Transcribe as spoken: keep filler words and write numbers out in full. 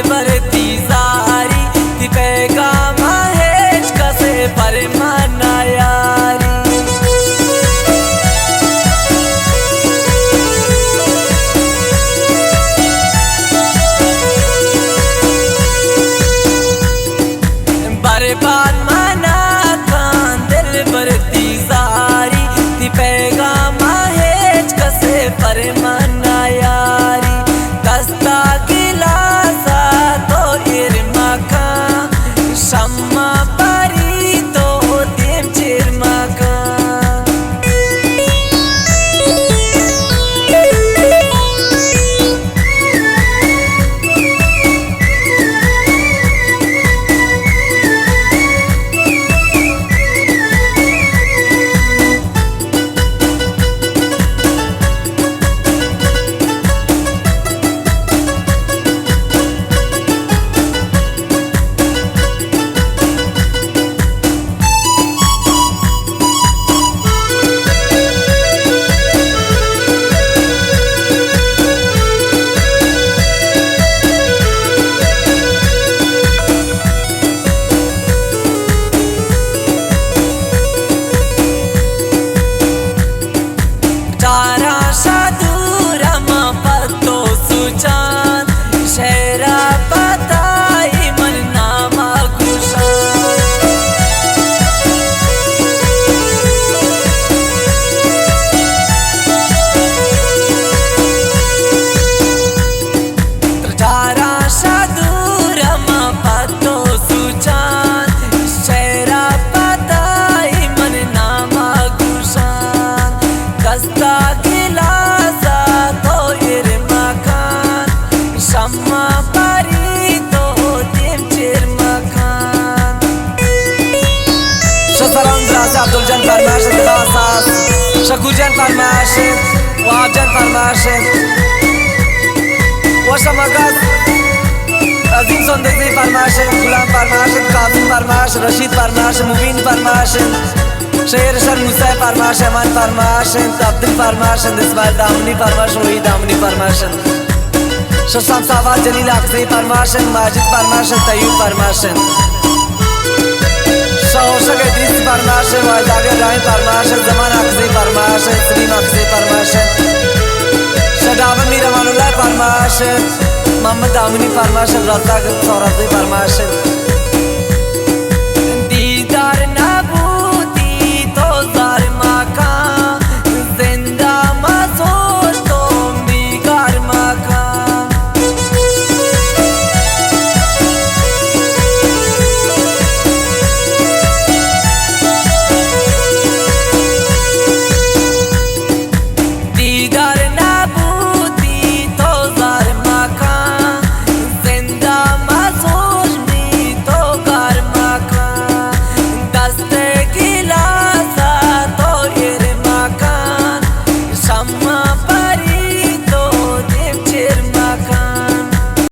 برتی زاری، تی پیغام ہیچ کسے پرمانا یاری۔ برباد مانا کان دل برتی زاری، تی پیغام ہیچ کسے پرمانا یاری۔ دستا گلاسا تو ایر مکان، شمع پری تو دیم چیر مکان۔ چارا شا دورا ما پتو سوچان، شہرا پتائی من ناما گوشان۔ چارا شا دورا ما پتو سوچان، شہرا پتائی من ناما گوشان۔ دستا گلاسا تو ایر مکان، شمع پری تو دیم چیر مکان۔ شا سلام دراسہ عبدالجان فرمائش، خاص خاص شکور جان فرمائش، وہاب جان فرمائش، وشا مگس عظیم سندزی فرمائش، غلام فرمائش، قاسم فرمائش، رشید فرمائش، مبین فرمائش، شیر شر موسی فرمائش، احمد فرمائش، عبدل فرمائش، اسماعیل دامنی فرمائش، وحید دامنی فرمائش۔ ششام صاحبہ جلیل اکزئی فرماشن، ماجد فرماشن، طیوب فرماشن۔ شاہ ہوشک ادریس فرماشن، واجداگ ابراہیم فرماشن، زمان اکزئی فرماشن، سلیم اکزئی فرماشن۔ شاہ ڈابہ میر امان اللہ فرماشن، محمد دامنی فرماشن، رزاق سہرابزئی فرماشن۔